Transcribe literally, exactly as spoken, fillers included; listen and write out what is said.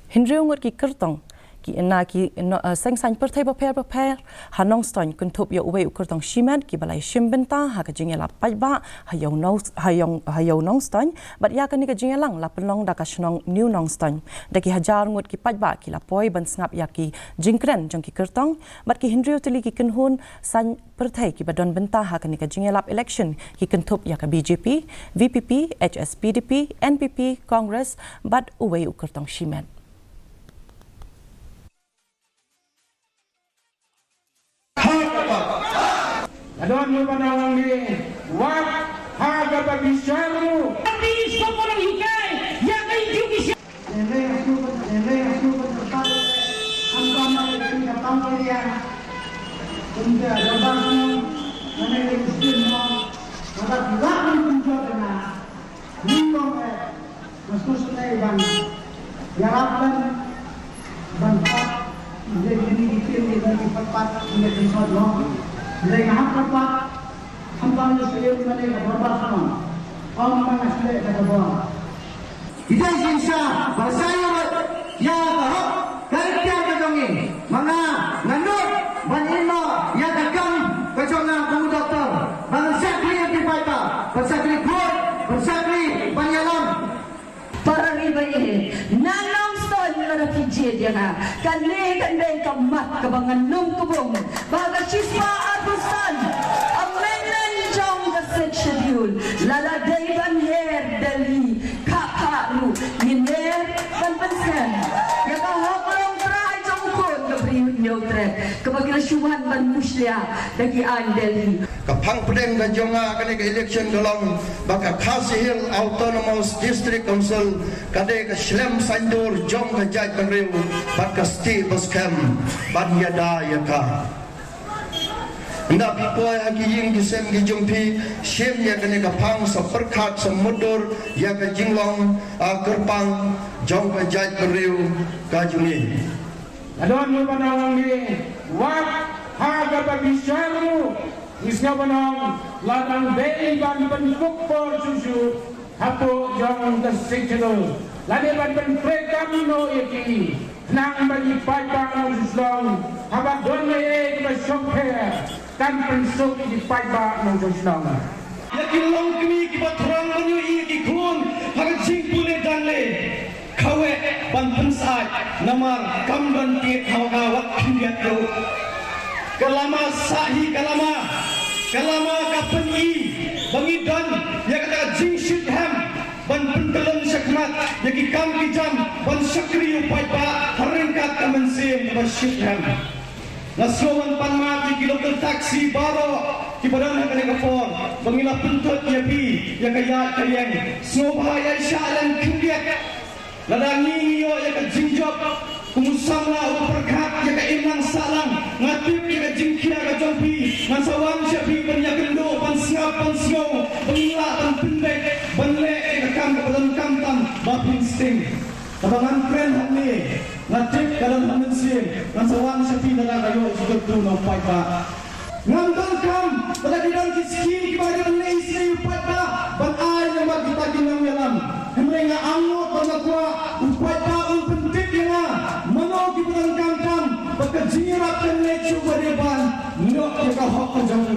Hynriew ngut ki kyrtong ki na ki no, uh, seng saiñ pyrthei bapher bapher ha Nongstoiñ kynthup ïa uwei u kyrtong shimet kiba la ïashim bynta ha ka jingïalap paidbah ha ïew Nong, ha ïong, ha ïew Nongstoiñ, bad ïa kane ka jingïalang la pynlong da ka shnong New Nongstoiñ. Da ki hajar ngut ki paidbah ki la poi ban sngap ïa ki jingkren jong ki kyrtong, bad ki hynriew tylli ki kynhun saiñ pyrthei kiba don bynta ha kane ka jingïalap election ki kynthup ïa ka B J P, V P P, H S P D P, N P P, Congress, bad uwei u kyrtong shimet. Ka don ruh ba nang ngi wat ha kaba bishar ruh. Tapi sokono hikai ya ka YouTube. Ban pat, ban pat, ban pat, ban pat, Ida jingshah ba sa ïoh ïa ka hok ka iktiar ka jong ngi. Ma nga nga nud ban ïehnoh ïa ka kam ka jong nga kum u doktor, ban shakri ïa ki paidbah, ban shakri khuid, ban shakri ban ïalam. Para ri ba ïeit, na Nongstoiñ lada phi jied ïa nga, kane kan dei ka mat kaba ngan nym kbong ba ka shispah arphew san amendment jong ka Sixth Schedule. Lada dei ban her Delhi, khapkha ruh ngin her ban pynskhem ïa ka hok longtrai jong u khun ka Bri Hynñiewtrep kaba ki la shu wan ban mushlia da ki aiñ Delhi. Ka phang pdeng ka jong nga kane ka election ka long ba ka Khasi Hills Autonomous District Council ka dei ka shlem saiñdur jong ka jaitbynriew bad ka stieh ba skhem ban ïada ïa ka. Ynda phi poi ha ki ïing ki sem ki jong phi, shim ïa kane ka phang sa pyrkhat sa mutdur ïa ka jinglong, ah, kyrpang jong ka jaitbynriew ka jong ngi. Ka don ruh ba nang ngi wat ha kaba bishar ruh. Ngi sngew ba nang la dang dei ban pynkup por shuh shuh hapoh jong ka Sixth Schedule lane ban pyntreikam noh ïa ki, khnang ba ki paidbah Nongshong Shnong haba don ei ei kaba shongpher kan pynsuk ïa ki paidbah Nongshong Shnong. Ïa ki longkmie kiba thrang ban ïohi ïa ki khun ha ka jingpule danle. Kawei ban pynsyaid namar kam don tied ha ka wat khyndiat ruh. Ka lama sah hi ka lama, ka lama ka pyni ba ngi don ïa kata ka jingshitrhem ban pyntyllun shakhmat ïa ki kam ki jam ban shakri u paidbah ha ryngkat ka mynsiem kaba shitrhem. Nga sngew ban pan map ïa ki local taxi baroh kiba don ha kane ka por ba ngi la pynthut ïa phi ïa ka ïaid ka ïeng. Sngewbha ïaishah lem khyndiat. Lada ngi ngi ïoh ïa ka jingjop kum u samla uba pyrkhat ïa ka imlang sahlang, nga tip ïa ka jingkhia ka jong phi. Ngan sa wan sha phi ban ïakynduh, ban sngap, ban sngew ba ngin lah ban pyndep, ban leh ïa ka kam kaba donkam tam ba phin sting. Kaba ngan kren hangne, nga tip ka don ha mynsiem, ngan sa wan sha phi lada ka ïoh jingkyrkhu na u paidbah. Ngam donkam ba la dei don ki skim kiba dei ban leh isynei u paidbah ban ai namar kita ki nongïalam. Hynrei nga angnud bad nga kwah u paidbah un pyntip ïa nga mano kiba donkam tam ba ka jingïarap kan leit sha uba dei ban ïoh ïa ka hok ka jong u.